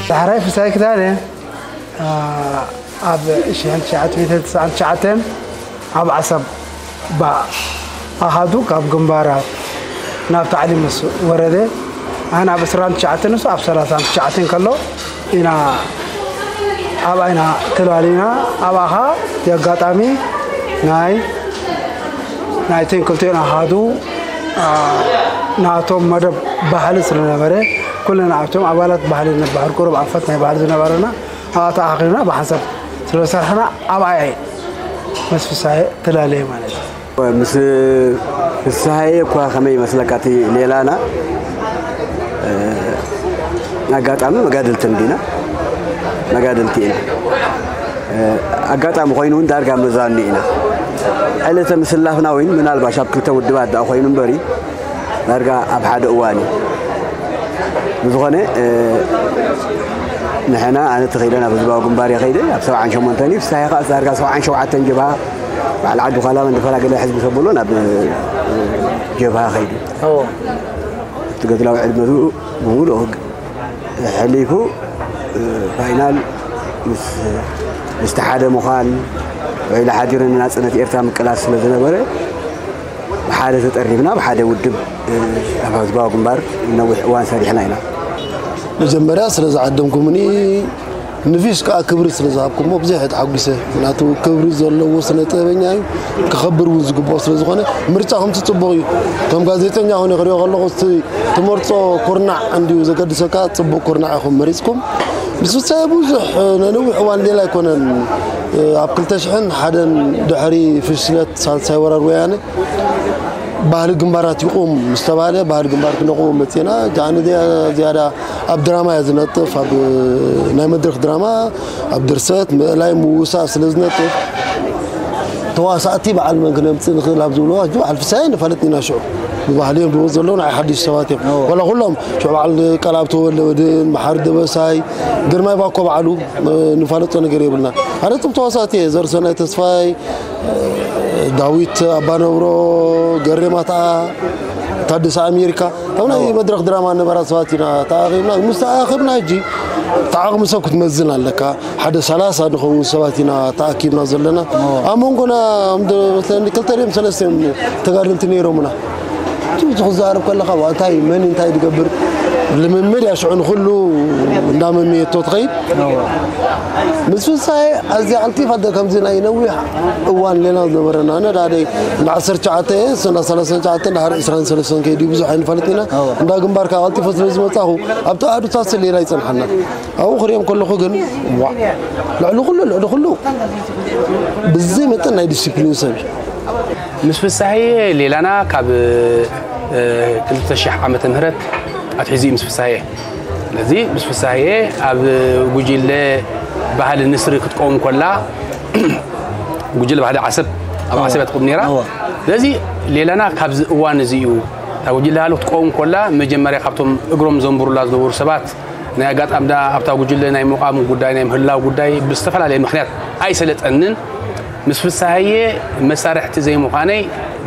ዳሕራይ ፍሳይ ክዳነ ኣብ ሽሕን ትሽዓተ ሚእትን ትስዓን ትሽዓተን ኣብ ዓሰብ ብኣሃዱ ካብ ግንባራት ናብ ታዕሊም ምስ ወረደ፣ ኣነ ኣብ ዕስራን ትሽዓተን ንሱ ኣብ ሰላሳን ትሽዓተን ከሎ ኢና ኣብኣ ኢና ተላሊና። ኣብኣ ኸኣ ብኣጋጣሚ ናይ ናይተን ክልቲኦን ኣሃዱ ናቶም መደብ ባህሊ ስለነበረ፣ ኩልና ኣብቶም ኣባላት ባህሊ ንበሃል ቁሩብ ኣንፈት ናይ ባህሊ ዝነበረና ኣብኣ ተኣኻኺብና ብሓንሳብ ስለዝሰርሕና ኣብኣ እየ ምስ ፍሳሄ ተላለየ ማለት እዩ። ምስ ፍስሃየ እኳ ከመይ ይመስለካ እቲ ሌላና ኣጋጣሚ መጋድልቲ እንዲና መጋድልቲ ኢና። ኣጋጣሚ ኮይኑ እውን ዳርጋ መዛኑ ኢና። ዕለተ ምስላፍና እውን ምናልባሽ ኣብ ክልተ ውድባት ደኣ ኮይኑ እምበሪ ዳርጋ ኣብ ሓደ እዋን እዩ። ብዝኾነ ንሕና ኣነ ተኸይደ ናብ ህዝባዊ ግንባር እየ ከይደ ኣብ ሰብዓን ሸሞንተን እዩ። ፍስሃየ ከዓ ዳርጋ ሰብዓን ሸውዓተን ጀብሃ በዓል ዓዲ ኳላ መንደፈራ ገለ ሕዝቢ ተብሎ ናብ ጀብሃ ከይዱ። እቲ ገድላዊ ዕድመቱ ብምሉእ ሕሊፉ ፋይናል ምስቲ ሓደ ምዃን ውዒሉ ሓዲሩ ንናፅነት ኤርትራ ምቅላስ ስለ ዝነበረ ብሓደ ተጠሪብና ብሓደ ውድብ ኣብ ህዝባዊ ግንባር ነዊሕ እዋን ሰሪሕና ኢና። መጀመርያ ስለ ዝዓደምኩምኒ ንፊሽ ከዓ ክብሪ ስለ ዝሃብኩሞ ብዘይ ሕድ ሓጒሰ። ምክንያቱ ክብሪ ዘለዎ ስነ ጥበበኛ እዩ፣ ክኸብር እውን ዝግብኦ ስለ ዝኾነ ምርጫ ከምቲ ፅቡቕ እዩ። ከም ጋዜጠኛ ኾነ ክሪኦ ከለኹ እቲ ትመርፆ ኩርናዕ እንዲዩ ዘገድሰካ። ፅቡቕ ኩርናዕ ኢኹም መሪፅኩም። ምስ ፍሳየ ብዙሕ ነንዊሕ እዋን ሌላ ኣይኮነን። ኣብ ክልተ ሽሕን ሓደን ድሕሪ ፍሽለት ሳልሳይ ወራር ወያነ ባህሊ ግንባራት ይቁም ምስ ተባለ ባህሊ ግንባር ክነቁም መፅና። ጃኒ ዝያዳ ኣብ ድራማ እየ ዝነጥፍ፣ ኣብ ናይ መድረክ ድራማ፣ ኣብ ድርሰት፣ ምእላይ፣ ምውሳእ ስለ ዝነጥፍ ተዋሳእቲ በዓል መን ክነምፅእ ንኽእል ኣብ ዝብልዋ ሕጂ በዓል ፍሳየ ንፋለጥ ኢና። ሽዑ ብባህሊ እዮም ዝመፁ ዘለዉ ንዓይ ሓድሽ ሰባት እዮም። ዋላ ኩሎም ሽዑ በዓል ቃልኣብ ተወልደ ወድን መሓሪ ደበሳይ ግርማይ ባኮ በዓሉ ንፋለጦ ነገር የብልና። ኣነ እቶም ተዋሳእቲ እየ ዘርሰናይ ተስፋይ ዳዊት ኣባነብሮ፣ ገሬ ማትኣ፣ ታደሰ ኣሜሪካ፣ ኣብ ናይ መድረኽ ድራማ ነበራ ሰባት ኢና ተኣኺብና። ምስ ተኣኸብና ሕጂ እቲ ዓቕሚ ሰብ ክትመዝን ኣለካ። ሓደ ሰላሳ ንኸውን ሰባት ኢና ተኣኪብና ዘለና። ኣብ መንጎና መስለኒ ክልተ ድዮም ሰለስተ እዮም ተጋደልቲ ነይሮምና። እቲ ክዛረብ ከለኻ እንታይ መን እንታይ ዝገብር ልምምድ እያ ሽዑ ንኹሉ እንዳመምየቶ ትኸይድ። ምስ ፍሳሄ ኣዝያ ቀልጢፋ ደ ከምዚ ናይ ነዊሕ እዋን ሌላ ዝነበረና ኣነ ዳደይ እንዳ ዓሰርተ ትሽዓተ እንዳ ሰላሳ ትሽዓተ እንዳ ሓደ ዕስራን ሰለስተን ከይዲ ብዙሕ ኣይንፈልጥ ኢና። እንዳ ግንባርካ ቀልጢፈ ስለ ዝመጻኹ ኣብቲ ኣዱታት ሌላ ይጸንሓና። ኣብኡ ክሪኦም ከለኹ ግን ዋዕ ልዕሊ ኩሉ ልዕሊ ኩሉ ብዘይ መጠን ናይ ዲስፕሊን ሰብ እዩ። ምስ ፍሳሄ ሌላና ካብ ክልተ ሽሕ ዓመተ ምህረት ኣትሒዙ እዩ ምስ ፍሳሄ። ስለዚ ምስ ፍሳሄ ኣብ ጉጅለ ባህሊ ንስሪ ክትቀውም ኮላ ጉጅለ ባህሊ ዓሰብ ኣብ ዓሰብ እያ ትቆም ነይራ። ስለዚ ሌላና ካብዚ እዋን እዚ እዩ እታ ጉጅለ ባህሊ ክትቀውም ኮላ መጀመርያ ካብቶም እግሮም ዘንብሩላ ዝነበሩ ሰባት ናይ ኣጋጣሚ ደኣ ኣብታ ጉጅለ ናይ ምቋም ጉዳይ ናይ ምህላው ጉዳይ ብዝተፈላለየ ምክንያት ኣይሰለጠንን። ምስ ፍስሃየ መሳርሕቲ ዘይምዃነይ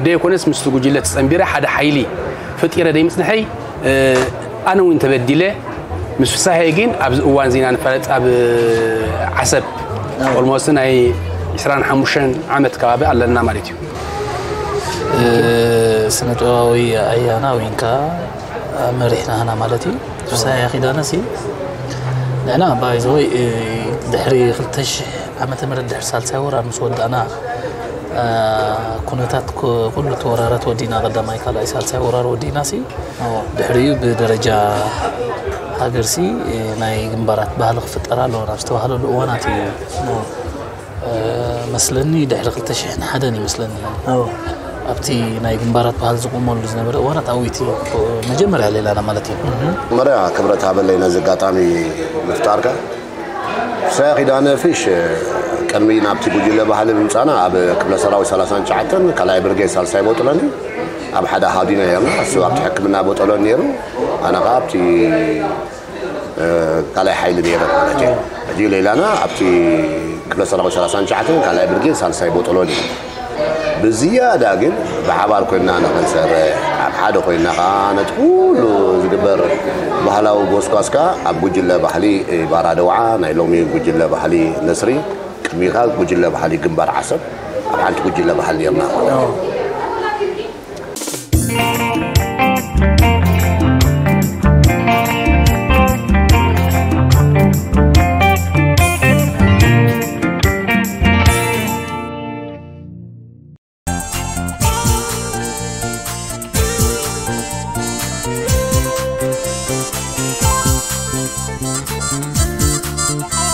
ደይኮነስ ምስቲ ጉጅለ ተጸንቢረ ሓደ ሓይሊ ፈጢረ ደይምጽንሐይ ኣነ እውን ተበዲለ። ምስ ፍስሃየ ግን ኣብዚ እዋን ዜና ንፋለጥ ኣብ ዓሰብ ኦልሞስት ናይ ዕስራን ሓሙሽተን ዓመት ከባቢ ኣለና ማለት እዩ። ስነ ጥበባዊ ኣያና ወይንካ መሪሕናህና ማለት እዩ። ፍስሃየ ኪዳነ ሲ ንሕና ባይዘወይ ድሕሪ ክልተ ሽሕ ዓመተ ምህረት ድሕሪ ሳልሳይ ወራር ምስ ወዳእና ኩነታት ኩሉ እቲ ወራራት ወዲእና ቀዳማይ ካልኣይ ሳልሳይ ወራር ወዲእና ሲ ድሕሪኡ ብደረጃ ሃገር ሲ ናይ ግንባራት ባህሊ ክፍጠር ኣለዎ ናብ ዝተባህለሉ እዋናት እዩ መስለኒ ድሕሪ ክልተ ሽሕን ሓደን እዩ መስለኒ ኣብቲ ናይ ግንባራት ባህል ዝቆመሉ ዝነበረ እዋናት ኣብኡ እቲ መጀመርያ ሌላና ማለት እዩ። መጀመርያ ክብረት ሃበለይ ነዚ ኣጋጣሚ ምፍጣርካ። ፍስሃየ ኪዳነ ፊሽ ቅድሚ ናብቲ ጉጅለ ባህሊ ምምፃና ኣብ ክፍለ ሰራዊት ሰላሳን ትሽዓተን ካልኣይ ብርጌድ ሳልሳይ ቦጥሎኒ ኣብ ሓደ ኣሃዱ ኢና ነርና። እሱ ኣብቲ ሕክምና ቦጥሎኒ ነይሩ፣ ኣነ ከዓ ኣብቲ ካልኣይ ሓይሊ ነይረ ማለት እዩ። ሕጂ ሌላና ኣብቲ ክፍለ ሰራዊት ሰላሳን ትሽዓተን ካልኣይ ብርጌድ ሳልሳይ ቦጥሎኒ እዩ። ብዝያዳ ግን ብሓባር ኮይንና ንኽንሰርሕ፣ ኣብ ሓደ ኮይንና ከዓ ነቲ ኩሉ ዝግበር ባህላዊ ጎስጓስ ከኣ ኣብ ጉጅለ ባህሊ ባራደውዓ፣ ናይ ሎሚ ጉጅለ ባህሊ ንስሪ፣ ቅድሚኡ ከኣ ጉጅለ ባህሊ ግንባር ዓሰብ፣ ኣብ ሓንቲ ጉጅለ ባህሊ ኔርና።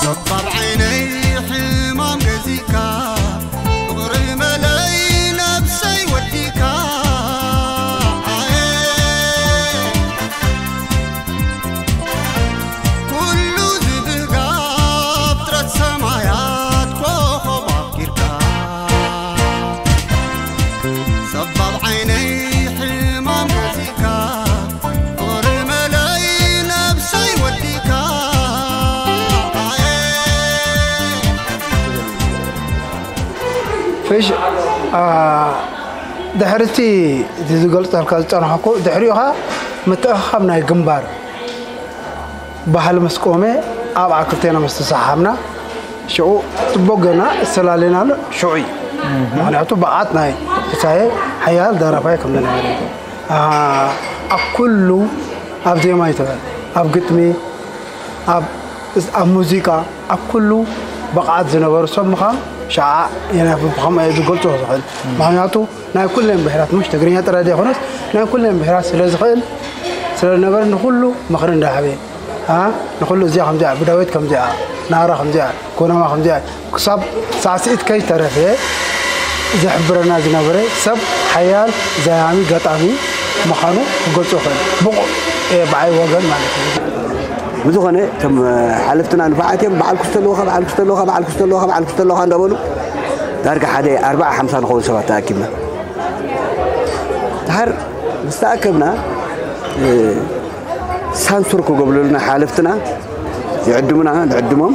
ጸባብ ዓይነይ ሕማም ገዚእካ፣ ፍቕሪ መለይ ነብሰይ ወዲእካ። ኣየ፣ ኩሉ ዝብህጋ ፍጥረት ሰማያት ኮኾብ ኣፍቂርካ። ጸባብ ዓይነይ ሕማም ገዚእካ፣ ፍቕሪ መለይ ነብሰይ ወዲእካ። ኣየ። ፍሽ፣ አ፣ ድሕሪ እቲ፣ እቲ ዝገልጸልካ ዝጸናሕኩ፣ ድሕሪኡ ኸኣ ምትእኽኻብ ናይ ግንባር ባህሊ ምስ ቆመ፣ ኣብኣ ክልቴና ምስ ተሰሓሓብና፣ ሽዑ ጽቡቕ ጌርና እተላለየናሉ ሽዑ እዩ። ምኽንያቱ ብቕዓት ናይ ፍስሃየ ሓያል ደራፋይ ከም ዝነበረ፣ አ፣ ኣብ ኩሉ፣ ኣብ ዜማ ይትበል፣ ኣብ ግጥሚ፣ ኣብ፣ ኣብ ሙዚቃ፣ ኣብ ኩሉ ብቕዓት ዝነበሩ ሰብ ምዃኑ ሽዓ እየ ናብ፣ ብኸምኡ እየ ዝገልጾ ዝኽእል። ምኽንያቱ ናይ ኩለን ብሄራት፣ ምሽ ትግርኛ ጥራይ ዘይኮነስ ናይ ኩለን ብሄራት ስለ ዝኽእል ስለ ዝነበረ ንኹሉ ምኽሪ እንዳሃበ፣ አ፣ ንኹሉ እዚኣ ከምዚኣ፣ ብዳዊት ከምዚኣ፣ ናራ ከምዚኣ፣ ጎናማ ከምዚኣ፣ ክሳብ ሳዕስዒት ከይተረፈ ዝሕብረና ዝነበረ ሰብ ሓያል ዘያሚ ገጣሚ ምዃኑ ክገልጾ እኽእል። ብቑዕ እየ ብዓይ ወገን ማለት እዩ። ብዝኾነ እቶም ሓለፍትና ንፉዓት እዮም። በዓል ክስተ ኣለውኻ፣ በዓል ክስተ ኣለውኻ፣ በዓል ክስተ ኣለውኻ፣ በዓል ክስተ ኣለውኻ እንዳበሉ ዳርጋ ሓደ ኣርብዓ ሓምሳ ንኸውን ሰባት ተኣኪብና። ድሓር ምስ ተኣከብና ሳንሱር ክገብሩልና ሓለፍትና ይዕድሙና፣ ንዕድሞም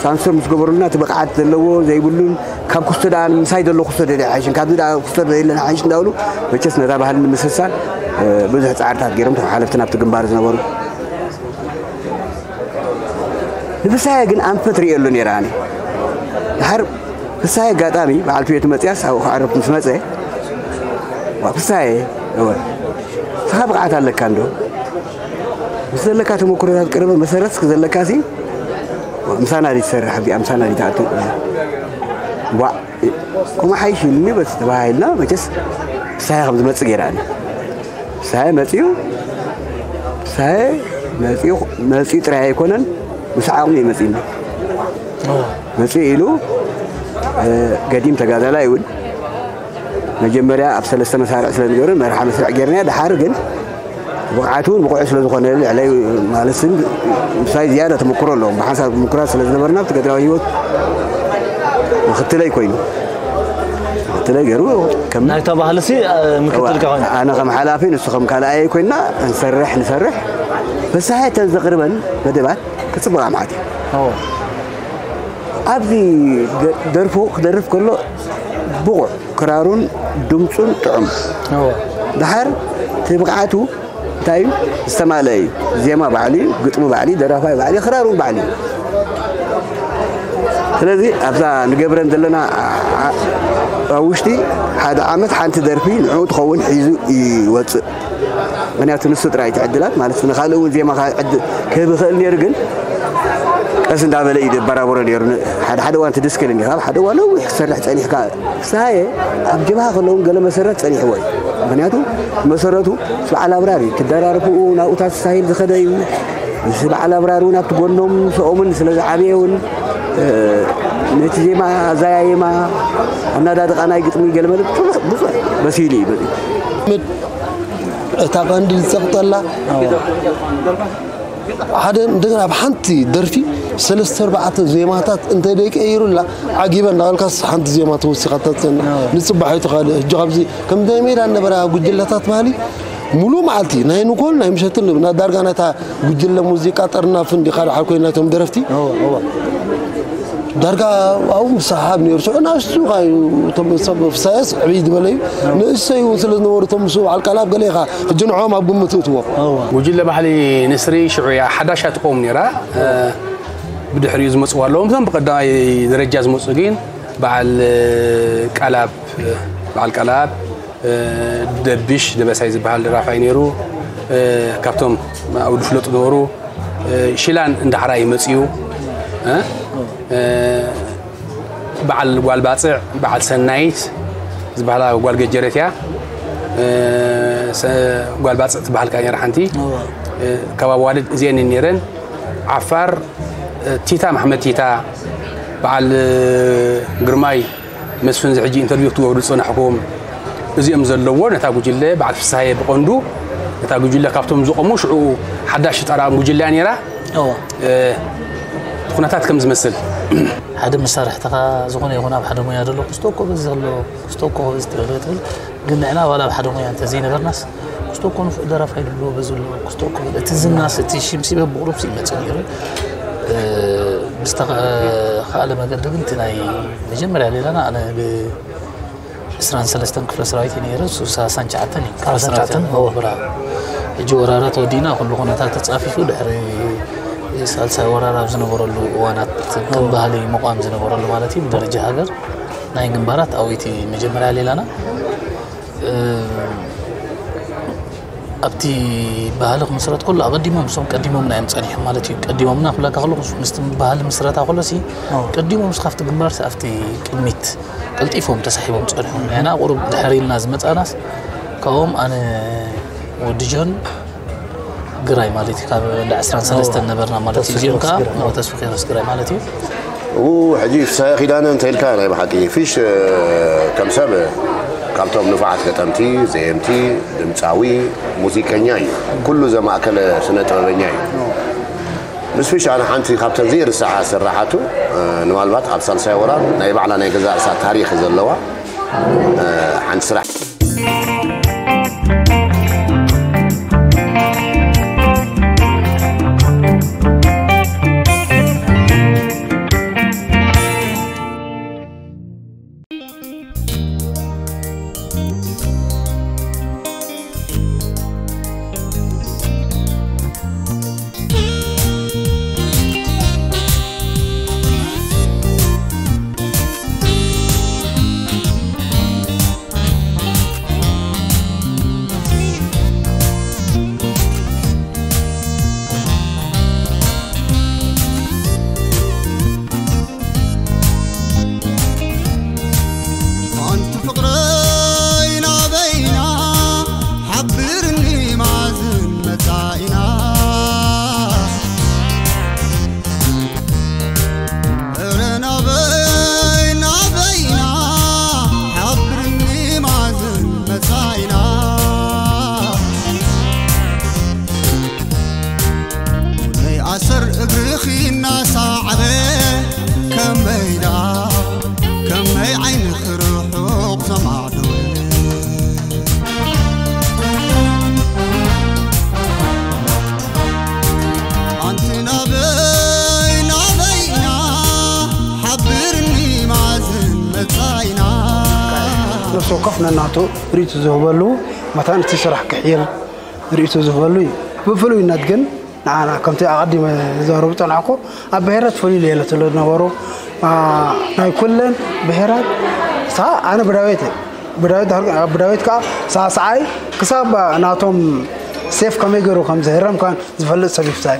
ሳንሱር ምስ ገበሩልና እቲ ብቕዓት ዘለዎ ዘይብሉን ካብ ክስቶ ደኣ ምሳይ ዘሎ ክስቶ ደኣ ኣይሓይሽን ካብዚ ደኣ ክስቶ ደኣ የለን ኣይሓይሽ እንዳበሉ መቸስ ነታ ባህሊ ንምስሳን ብዙሕ ፃዕርታት ገይሮም እቶም ሓለፍትና ኣብቲ ግንባር ዝነበሩ ንፍሳየ ግን ኣንፈት ርእየሉ ነይረ ኣነ ድሓር ፍሳየ ኣጋጣሚ በዓልቲ ቤቱ መፅያስ ኣብኡ ክዓርፍ ምስ መፀ ዋ ፍሳየ እወ ንስኻ ብቕዓት ኣለካ እንዶ ምስ ዘለካ ተመክሮታት ቅርበ መሰረት እስኪ ዘለካ ሲ ምሳና ድዩ ትሰርሕ ኣብዚኣ ምሳና ድዩ ትኣቱ ዋ ከምኡ ሓይሽ ኢሉኒ በስ ተባሂልና መቸስ ፍሳየ ከም ዝመፅእ ገይራኒ ፍሳየ መፅኡ ፍሳየ መፅኡ መፅኡ ጥራይ ኣይኮነን ምስ ዓቕሚ እዩ መፅእኒ መፅኡ ኢሉ ገዲም ተጋዳላይ እውን መጀመርያ ኣብ ሰለስተ መሳርዕ ስለ ዝገበረ መርሓ መስርዕ ጌርናያ ድሓር ግን ብቕዓቱ እውን ብቑዕ ስለ ዝኾነ ልዕለይ ማለት ስን ምሳይ ዝያዳ ተመክሮ ኣለዎም ብሓንሳብ ምኩራት ስለ ዝነበርና ኣብቲ ገድላዊ ህይወት ምክትለይ ኮይኑ ምክትለይ ገይሩ ከም ናይታ ባህልሲ ምክትል ከኾን ኣነ ከም ሓላፊ ንሱ ከም ካልኣየይ ኮይና ንሰርሕ ንሰርሕ ፍሳሐ ተን ዘቕርበን መደባት ክፅብቓ ማለት እዩ ኣብዚ ደርፉ ክደርፍ ከሎ ብቑዕ ክራሩን ድምፁን ጥዑም ድሓር እቲ ብቕዓቱ እንታይ እዩ ዝተማልአ እዩ ዜማ ባዕሉ እዩ ግጥሚ ባዕሉ እዩ ደራፋይ ባዕሉ እዩ ክራሩ ባዕሉ እዩ ስለዚ ኣብዛ ንገብረን ዘለና ኣብ ውሽጢ ሓደ ዓመት ሓንቲ ደርፊ ንዕኡ ትኸውን ሒዙ ይወፅእ ምክንያቱ ንሱ ጥራይ ትዕድላት ማለት ንካልእ እውን ዜማ ክህብ ይኽእል ነይሩ ግን ቀስ እንዳበለ እዩ ዘበራብሮ ነይሩ ሓደ ሓደ እዋን ትድስክል እንዲኻ ሓደ እዋን ነዊሕ ክሰርሕ ፀኒሕካ ፍስሃየ ኣብ ጀብሃ ከለውን ገለ መሰረት ፀኒሕዎ እዩ ምክንያቱ መሰረቱ ምስ በዓል ኣብራር እዩ ትደራርፍኡ ናብኡታት ስታይል ዝኸደ እዩ ምስ በዓል ኣብራር እውን ኣብቲ ጎኖም ምስኦምን ስለ ዝዓበየ እውን ነቲ ዜማ ኣዘያየማ ኣናዳድቓ ናይ ግጥሚ ገለመለ ብዙሕ በሲሉ እዩ መፂኡ እታ ቀንዲ ዝፀቕጠላ ሓደ እንደገና ኣብ ሓንቲ ደርፊ ሰለስተ ኣርባዕተ ዜማታት እንተ ደይቀይሩላ ዓጊበ እንዳበልካስ ሓንቲ ዜማ ተወሲኻ ተፀንሕ ንፅባሕ ኣይትኽእል ሕጂ ካብዚ ከምዚ ናይ ሜዳ ነበረ ጉጅለታት ባህሊ ሙሉእ መዓልቲ ናይ ንኮል ናይ ምሸትን ንብና ዳርጋ ናይታ ጉጅለ ሙዚቃ ጠርናፍ እንዲ ካልእ ሓል ኮይና እቶም ደረፍቲ ዳርጋ ኣብኡ ምስሓብ ነይሩ። ሽዑ ንኣሽቱ እዩ፣ እቶም ሰብ ፍሳየስ ዕብይ ዝበለ እዩ። ንእሽተይ እውን ስለ ዝነበሩ እቶም ምስ በዓል ቃላብ ገለ ኢኻ ሕጂ ንዕኦም ኣብ ግምት እትዎም። እዋ። ጉጅለ ባህሊ ንስሪ ሽዑ እያ ሓዳሽ እያ ትቆም ነይራ። እ፣ ብድሕሪኡ ዝመፅኡ ኣለዉ። እቶም ብቐዳማይ ደረጃ ዝመፁ ግን በዓል ቃላብ፣ በዓል ቃላብ፣ እ፣ ደብሽ ደበሳይ ዝበሃል ደራፋይ ነይሩ። እ፣ ካብቶም ኣብኡ ዝፍለጡ ነበሩ። እ፣ ሽላን እንዳሕራይ መፅኡ። እ፣ እ፣ በዓል ጓል ባፅዕ፣ በዓል ሰናይት ዝበሃላ ጓል ገጀረት እያ። እ፣ ሰ-፣ ጓል ባፅዕ ትበሃል ከኣ ነይራ ሓንቲ። እዋ። እ፣ ካብ ኣዋልድ እዚአን እየን ነይረን። ዓፋር፣ እ፣ ቲታ መሕመድ ቲታ፣ በዓል፣ እ፣ ግርማይ መስፍን፣ እዚ ሕጂ ኢንተርቪው ክትገብሩ ዝጸናሕኩም፣ እዚኦም ዘለዎ ነታ ጉጅለ፣ በዓል ፍስሃየ ብቐንዱ ነታ ጉጅለ ካብቶም ዝቖሙ፣ ሽዑ ሓዳሽ ጠራም ጉጅለ እያ ነይራ። እዋ። እ፣ እቲ ኩነታት ከም ዝመስል። ሓደ መሳርሕትኻ ዝኾነ ይኹን ኣብ ሓደ ሞያ ዘሎ ክስቶ እኮ በዚ ዘሎ፣ ክስቶ እኮ በዚ ትብል ትብል፣ ግን ንሕና ዋላ ኣብ ሓደ ሞያ እንተዘይነበርናስ፣ ክስቶ እኮ ንፉዕ ደራፋይ ኣሎ፣ በዚ ኣሎ፣ ክስቶ እኮ በል፣ እቲ ዝናስ፣ እቲ ሽምሲ በብቑሩብሲ ይመጽእ ነይሩ። እ፣ ብዝተኸኣለ መገዲ ግን እቲ ናይ መጀመርያ ሌላና ኣነ ብ ዕስራን ሰለስተን ክፍለ ሰራዊት እዩ ነይሩ፣ እሱ ሰላሳን ትሽዓተን እዩ። ክፍለ ሰራዊት ሰላሳን ትሽዓተን፣ እዎ። ብራ-፣ ሕጂ ወራራት ወዲና ኩሉ ኩነታት ተጻፊፉ ድሕሪ ሳልሳይ ወራር ኣብ ዝነበረሉ እዋናት ከም ባህሊ ምቋም ዝነበረሉ ማለት እዩ፣ ብደረጃ ሃገር ናይ ግንባራት ኣብኡ እቲ መጀመርያ ሌላና። እ፣ ኣብቲ ባህሊ ክምስረት ከሎ ኣቐዲሞም፣ እሶም ቀዲሞምና እዮም ጸኒሖም ማለት እዩ። ቀዲሞምና ክብለካ ከለኹ ምስቲ ባህሊ ምስረታ ከሎሲ፣ ኣዎ። ቀዲሞም ምስ ካብቲ ግንባርሲ ኣብቲ ቅድሚት ቀልጢፎም ተሳሒቦም ጸኒሖም። ንሕና ቁሩብ ድሕር ኢልና ዝመጻናስ፣ ካብኦም ኣነ፣ ወዲ ጆን፣ ግራይ ማለት እዩ። ካብ እንዳ ዕስራን ሰለስተን ነበርና ማለት እዩ። ተስፋ እዚኦም ከዓ፣ ኪሮስ ግራይ። ተስፋ ኪሮስ ግራይ ማለት እዩ። ኡ፣ ሕጂ ፍስሃ ኪዳነ እንተ ኢልካ ናይ ብሓቂ ፊሽ፣ እ፣ ከም ሰብ፣ እ፣ ካብቶም ንፉዓት ገጠምቲ፣ ዘየምቲ፣ ድምጻዊ፣ ሙዚቀኛ እዩ። ኩሉ ዘማእከለ ስነ ጥበበኛ እዩ። ምስ ፊሽ ኣነ ሓንቲ ካብተን ዘይርስዓ ስራሓቱ፣ እ፣ ንማልባት ኣብ ሳልሳይ ወራር ናይ ባዕላ ናይ ገዛእ ርእሳ ታሪኽ ዘለዋ፣ እ፣ ሓንቲ ስራሕ። ኣንቲ ፍቕረይ ናበይና ሓብርኒ ማዝን መጻኢና። እረ ናበይ ናበይና ሓብርኒ ማዝን መጻኢና። ናይ ኣሰር እግርኺ እናሰዓበ ከመይ ደኣ ከመይ ዓይንኺ ርሑቕ ተማዕደወ። ኣንቲ ናበይ ናበይ ኢና ሓብርኒ ማዝን መጻኢና። ነፍሲ ወከፍ ነናቱ ርእይቶ ዝህበሉ መታን እቲ ስራሕ ክሕየል ርእይቶ ዝህበሉ እዩ። ብፍሉይነት ግን ንዓና ከምቲ ኣቐዲመ ዝዛረቡ ዝጸናሕኩ ኣብ ብሄራት ፍልልይ የለ ስለ ዝነበሩ፣ ኣ፣ ናይ ኩለን ብሄራት ሳ-፣ ኣነ ብዳዊት እየ። ብዳዊት ዳር-፣ ብዳዊት ከኣ ሳስዓይ ክሳብ ናቶም ሴፍ ከመይ ገይሩ ከም ዝህረም ከኣ ዝፈልጥ ሰብ እዩ ፍሳይ።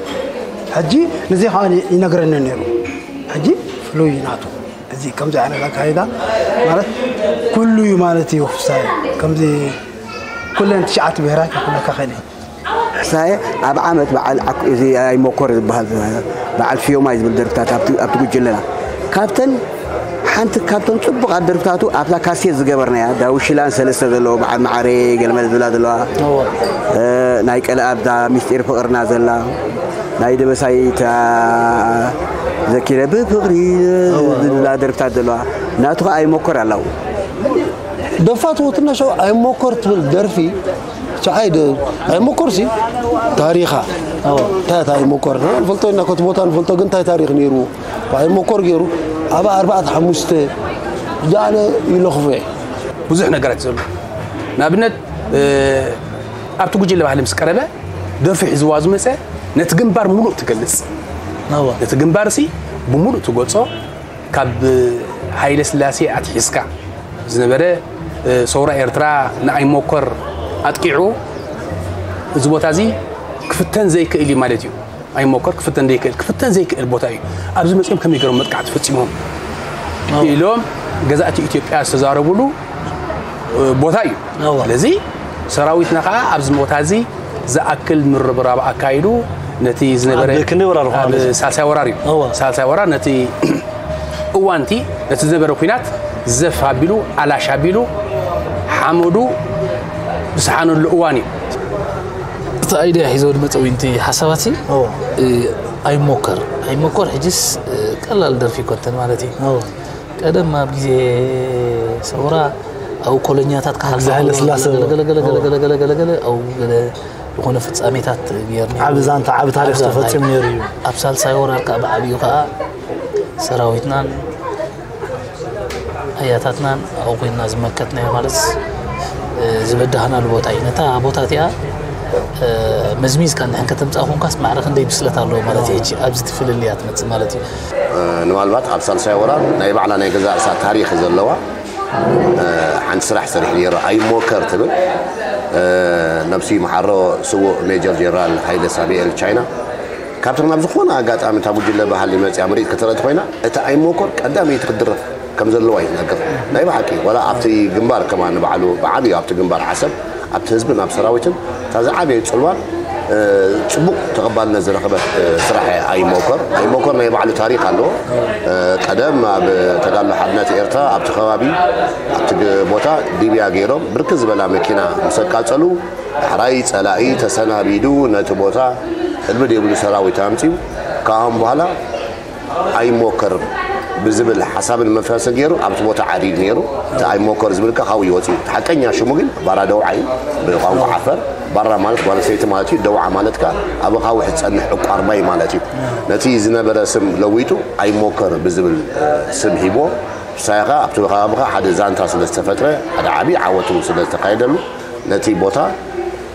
ሕጂ ነዚ ከኣ ይነግረኒ ነይሩ። ሕጂ ፍሉይ እዩ ናቱ። እዚ ከምዚ ዓይነት ኣካይዳ ማለት ኩሉ እዩ ማለት እዩ ፍሳይ። ከምዚ ኩለን ትሽዓተ ብሄራት ክብለካ ክእል እየ። ሕሳየ ኣብ ዓመት በዓል ዓክ-፣ እዚ ኣይሞኮር ዝበሃል በዓል ፍዮማይ ዝብል ደርፍታት ኣብቲ፣ ኣብቲ ጉጅለና። ካብተን ሓንቲ ካብቶም ጽቡቓት ደርፍታቱ ኣብታ ካሴት ዝገበርናያ፣ ዳዊት ሽላን ሰለስተ ዘለዎ፣ በዓል መዓረይ ገለመለ ዝብላ ዘለዋ፣ እወ። እ፣ ናይ ቀለኣብ እዛ ሚስጢር ፍቕርና ዘላ፣ ናይ ደበሳይ እታ ዘኪረ ብፍቕሪ እወ፣ ዝብላ እወ። ደርፍታት ዘለዋ፣ ናቱ ኸኣ ኣይሞኮር ኣላው። ደፋት ወትና ሸው ኣይሞኮር ትብል ደርፊ፣ ሸዓይ ደ-፣ ኣይሞኮርሲ፣ ታሪኻ። እወ። እንታይ እታ ኣይሞኮር? ንፈልጦ ኢና፣ ኮት ቦታ ንፈልጦ፣ ግን እንታይ ታሪኽ ነይሩ? ኣይሞኮር ገይሩ፣ ኣብ ኣርባዕተ ሓሙሽተ ጃነ ይለኽፎ እየ። ብዙሕ ነገራት እዩ ዘሎ። ንኣብነት ኣብቲ ጉጅለ ባህሊ ምስ ቀረበ ደርፊ ሒዝዋ ዝመፀ ነቲ ግንባር ምሉእ ትገልፅ። ነቲ ግንባር ሲ ብምሉእ ትገልፆ። ካብ ሃይለ ስላሴ ኣትሒዝካ ዝነበረ ሰውራ ኤርትራ ንኣይሞከር ኣጥቂዑ፣ እዚ ቦታ እዚ ክፍተን ዘይክእል እዩ ማለት እዩ። ኣይሞከር ክፍተን ዘይክእል ክፍተን ዘይክእል ቦታ እዩ። ኣብዚ መፅኦም ከመይ ገይሮም መጥቃዕቲ ፈፂሞም ኢሎም ገዛእቲ ኢትዮጵያ ዝተዛረቡሉ ቦታ እዩ። ስለዚ ሰራዊትና ከዓ ኣብዚ ቦታ እዚ ዝኣክል ምርብራብ ኣካይዱ፣ ነቲ ዝነበረ ሳልሳይ ወራር እዩ። ሳልሳይ ወራር ነቲ እዋንቲ ነቲ ዝነበረ ኩናት ዘፍ ኣቢሉ ኣላሽ ኣቢሉ ሓመዱ ዝሰሓነሉ እዋን እዩ። እቲ ኣይድያ ሒዞ ዝመፀ ወይ ንቲ ሓሳባት ሲ ኣይሞከር ኣይሞከር ሕጅስ ቀላል ደርፊ ይኮንተን ማለት እዩ። ቀደም ኣብ ግዜ ሰውራ ኣብ ኮሎኛታት ክሓልፍ ገለገለገለገለገለገለገለገለ ኣብ ገለ ዝኾነ ፍጻሜታት ገይርና ዓቢ ዛንታ ዓቢ ታሪኽ ተፈጺሙ ነይሩ እዩ። ኣብ ሳልሳይ ወራር ከዓ ብዓብዩ ከዓ ሰራዊትናን ኣያታትናን ኣብኡ ኮይንና ዝመከትናዮ ማለት ዝበዳህናሉ ቦታ እዩ። ነታ ቦታ እቲኣ መዝሚዝካ ንሕን ከተምፅኣ ኮንካስ ማዕረ ክንደይ ብስለት ኣለዎ ማለት እዩ። ኣብዚ ትፍልልያ ትመፅእ ማለት እዩ። ንማልባት ኣብ ሳልሳይ ወራር ናይ ባዕላ ናይ ገዛ እሳ ታሪክ ዘለዋ ሓንቲ ስራሕ ሰሪሕ ነይሩ ኣይሞከር ትብል ነብሲ መሓሮ ስዉእ ሜጀር ጀነራል ሃይለ ሳሚኤል ቻይና ካብቶም ናብ ዝኾነ ኣጋጣሚ እታ ጉጅለ ባህሊ መፅያ ምርኢት ክትረእት ኮይና እታ ኣይሞከር ቀዳመይቲ ክትድረፍ ከም ዘለዋ ይነገር። ናይ ብሓቂ ዋላ ኣብቲ ግንባር ከማን ንባዕሉ ብዓብዩ ኣብቲ ግንባር ዓሰብ ኣብቲ ህዝብን ኣብ ሰራዊትን እታ ዝዓበየ ፅልዋን ፅቡቕ ተቐባልነት ዝረኸበት ስራሕ ኣይሞከር ኣይሞከር ናይ ባዕሉ ታሪክ ኣለዎ። ቀደም ኣብ ተጋድሎ ሓርነት ኤርትራ ኣብቲ ከባቢ ኣብቲ ቦታ ዲብያ ገይሮም ብርክት ዝበላ መኪና ምስ ኣቃፀሉ ዳሕራይ ፀላኢ ተሰናቢዱ ነቲ ቦታ ዕልቢ ዘይብሉ ሰራዊት ኣምፅኡ ካብኦም በኋላ ኣይሞከር ብዝብል ሓሳብን መንፈስን ገይሩ ኣብቲ ቦታ ዓሪዱ ነይሩ። እቲ ኣይሞከር ዝብል ከ ካብኡ ይወፅእ እዩ። እቲ ሓቀኛ ሽሙ ግን ባራ ደውዓ እዩ። ብቋንቋ ዓፈር ባራ ማለት ጓል ኣንስተይቲ ማለት እዩ። ደውዓ ማለት ከ ኣብ ኣኻውሕ ዝፀንሕ ዕቋር ማይ ማለት እዩ። ነቲ ዝነበረ ስም ለዊጡ ኣይሞከር ብዝብል ስም ሂቦ። ብሳይ ከ ኣብቲ ከባቢ ከ ሓደ ዛንታ ስለ ዝተፈጥረ ሓደ ዓብዪ ዓወት እውን ስለ ዝተካየደሉ ነቲ ቦታ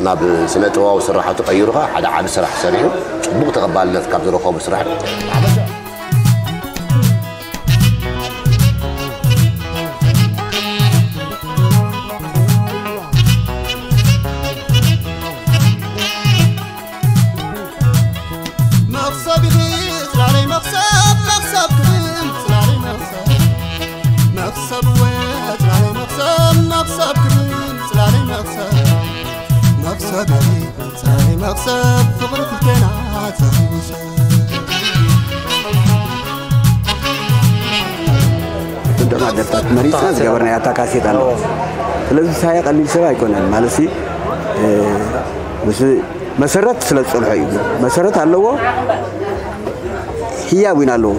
ናብ ስነ ጥበባዊ ስራሕቱ ቀይሩ ከ ሓደ ዓቢ ስራሕ ሰሪሑ ጽቡቕ ተቐባልነት ካብ ዝረኸቡ ስራሕ እዩ። መኽሰብ ኢኺ ጽላለይ መኽሰብ መኽሰብ ክብል ጽላለይ መኽሰብ መኽሰብ ወ ጽላለይ መኽሰብ መኽሰብ ክብል ጽላለይ መኽሰብ መኽሰብ ኢኺ ጽላለይ መኽሰብ ፍቕሪ ክልቴና ዘኽምሰ ደርፍታት መሪፅና ዝገበርናያ እታ ካሴት ኣለዋ። ስለዚ ሳየ ቀሊል ሰብ ኣይኮነን ማለት ሲ ምስ መሰረት ስለ ዝፀንሖ እዩ። መሰረት ኣለዎ፣ ህያብ እውን ኣለዎ።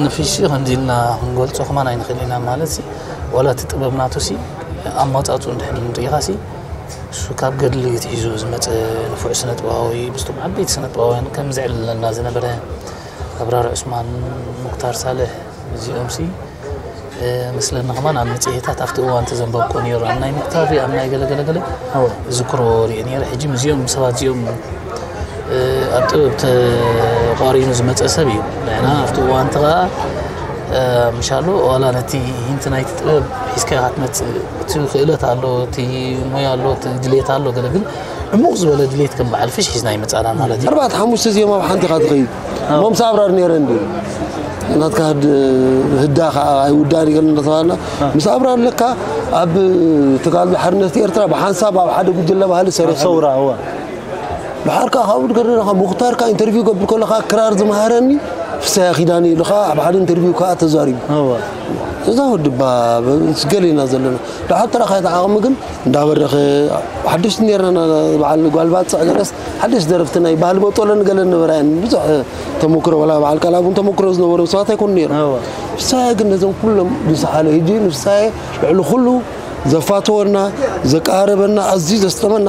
ንፍሺ ከምዚ ኢልና ክንገልፆ ከማን ኣይንኽእል ኢና ማለት ሲ ዋላ እቲ ጥበብ ናቱ ሲ ኣመፃፅኡ እንድሕር ንሪኢኻ ሲ እሱ ካብ ገድሊ ትሒዙ ዝመፀ ንፉዕ ስነጥበባዊ ምስቶም ዓበይቲ ስነጥበባውያን ከም ዘዕልለና ዝነበረ ኣብራር ዑስማን፣ ሙክታር ሳልሕ እዚኦም ሲ መስለኒ ከማን ኣብ መፅሄታት ኣብቲ እዋን ተዘንበብኮ ነይሩ ኣብ ናይ ሙክታር ኣብ ናይ ገለገለገለ ዝክሮ ሪኦ ነይረ ሕጂ ምስዚኦም ሰባት እዚኦም ኣብ ጥበብ ተቋሪኑ ዝመፀ ሰብ እዩ ንሕና ኣብቲ እዋን እቲ ከዓ ምሻሎ ዋላ ነቲ ሂንቲ ናይቲ ጥበብ ሒዝካ ኢካ ትመፅእ እቲ ክእለት ኣሎ እቲ ሞያ ኣሎ እቲ ድሌት ኣሎ ገለ ግን ዕሙቕ ዝበለ ድሌት ከም በዓል ፍሽ ሒዝና ይመፃና ማለት እዩ ኣርባዕተ ሓሙሽተ እዚኦም ኣብ ሓንቲ ኢካ ትኸይድ እሞ ምስ ኣብራር ነይረ እንዲ ናትካ ህዳ ከዓ ኣይውዳእን ይገል እንዳተባሃልና ምስ ኣብራር ለካ ኣብ ተጋድሎ ሓርነት ኤርትራ ብሓንሳብ ኣብ ሓደ ጉጅለ ባህሊ ሰሪሑ ሰውራ እዋ ድሓር ከዓ ካብኡ ገርና ሙክታር ከዓ ኢንተርቪው ገብር ከለካ ክራር ዝመሃረኒ ፍሳያ ኪዳን ኢሉ ከዓ ኣብ ሓደ ኢንተርቪው ከዓ ተዛሪቡ እዛ ወድባ ስገል ኢና ዘለና ድሓር ተራካይ ተዓቕሚ ግን እንዳበረኸ ሓደሽቲ ነርና በዓል ጓል ባፅዕ ገለስ ሓደሽ ደረፍቲ ናይ ባህሊ መጦለን ገለን ነበራ እየን ብዙሕ ተሞክሮ ወላ በዓል ቃል ኣብን ተሞክሮ ዝነበሮም ሰባት ኣይኮኑ ነይሮም ንሳየ ግን ነዞም ኩሎም ዝሰሓለ ህጂ ንሳየ ልዕሊ ኩሉ ዘፋተወና ዘቀራረበና ኣዝዩ ዘስጠመና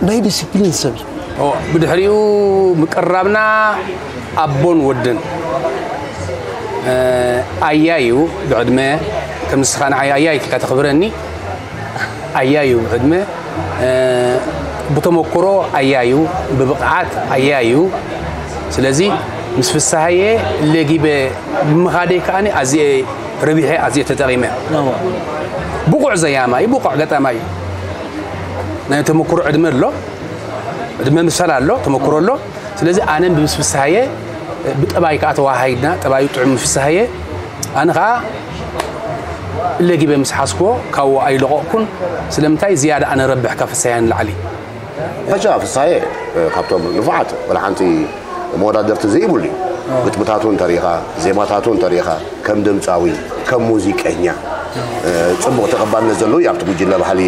ናይ ዲስፕሊን ሰብ እዩ ብድሕሪኡ ምቅራብና ኣቦን ወድን ኣያዩ ብዕድመ ከም ንስኻ ንዓይ ኣያይ ኢልካ ተኽብረኒ ኣያዩ ብዕድመ ብተመክሮ ኣያዩ ብብቕዓት ኣያዩ ስለዚ ምስ ፍስሃየ ለጊበ ብምኻደይ ከኣ ኣዝየ ረቢሐ ኣዝየ ተጠቒመ ብቑዕ ዘያማይ ብቑዕ ገጣማይ ናይ ተመክሮ ዕድመ ኣሎ ዕድመ ምሰል ኣሎ ተመክሮ ኣሎ ስለዚ ኣነን ብምስፍስሃየ ብጠባይ ከዓ ተዋሃይድና ጠባዩ ጥዑም ፍስሃየ ኣነ ከዓ ለጊበ ምስ ሓዝክዎ ካብኡ ኣይለቐቕኩን ስለምንታይ ዝያዳ ኣነ ረብሕ ካብ ፍስሃየ ንላዕሊ ሕጂ ፍስሃየ ካብቶም ንፉዓት ወላ ሓንቲ መወዳደርቲ ዘይብሉ እዩ ግጥምታቱ እንተሪኢኻ ዜማታቱ እንተሪኢኻ ከም ድምፃዊ ከም ሙዚቀኛ ፅቡቕ ተቐባልነት ዘለዎ እዩ ኣብቲ ጉጅለ ባህሊ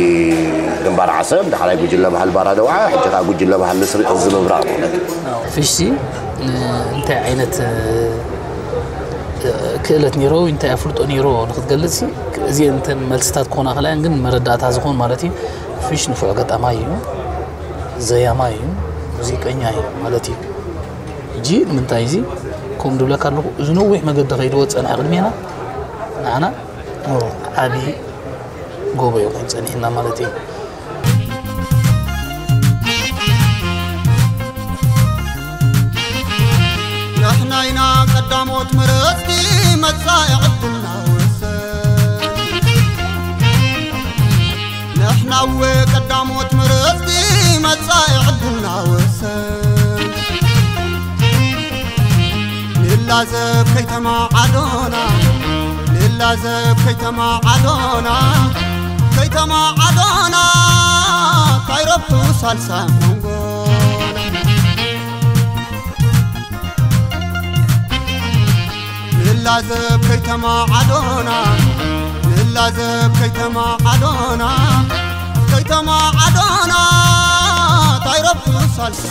ግንባር ዓሰብ ዳሕራይ ጉጅለ ባህሊ ባራ ደውዓ ሕጂ ከዓ ጉጅለ ባህሊ ንስሪ እዚ ምብራቕ ማለት እዩ። ፊሽሲ እንታይ ዓይነት ክእለት ነይሮ እንታይ ኣፍልጦ ነይሮ ንክትገልጽ እዚ እንተን መልስታት ክኾና ክላያን ግን መረዳእታ ዝኾን ማለት እዩ። ፊሽ ንፉዕ ገጣማይ እዩ፣ ዘያማይ እዩ፣ ሙዚቀኛ እዩ ማለት እዩ። ሕጂ ንምንታይ እዚ ከምኡ ዝብለካ ኣለኹ እዚ ነዊሕ መገዲ ከይድዎ ዝፀንሐ ቅድሜና ንዓና ዓብዪ ጎቦ እዩ ኮይኑ ፀኒሕና ማለት እዩ። ንሕና ኢና ቀዳሞት መረፅቲ መፃኢ ዕድልና ወሰን ንሕና እወ ቀዳሞት መረፅቲ መፃኢ ዕድልና ወሰን ንላዘብ ከይተማዓዶና ንላዘብ ከይተማዓዶና ከይተማዓዶና ካይረብሑ ሳልሳ መንጎና ንላዘብ ከይተማዓዶና ንላዘብ ከይተማዓዶና ከይተማዓዶና ካይረብሑ ሳልሳ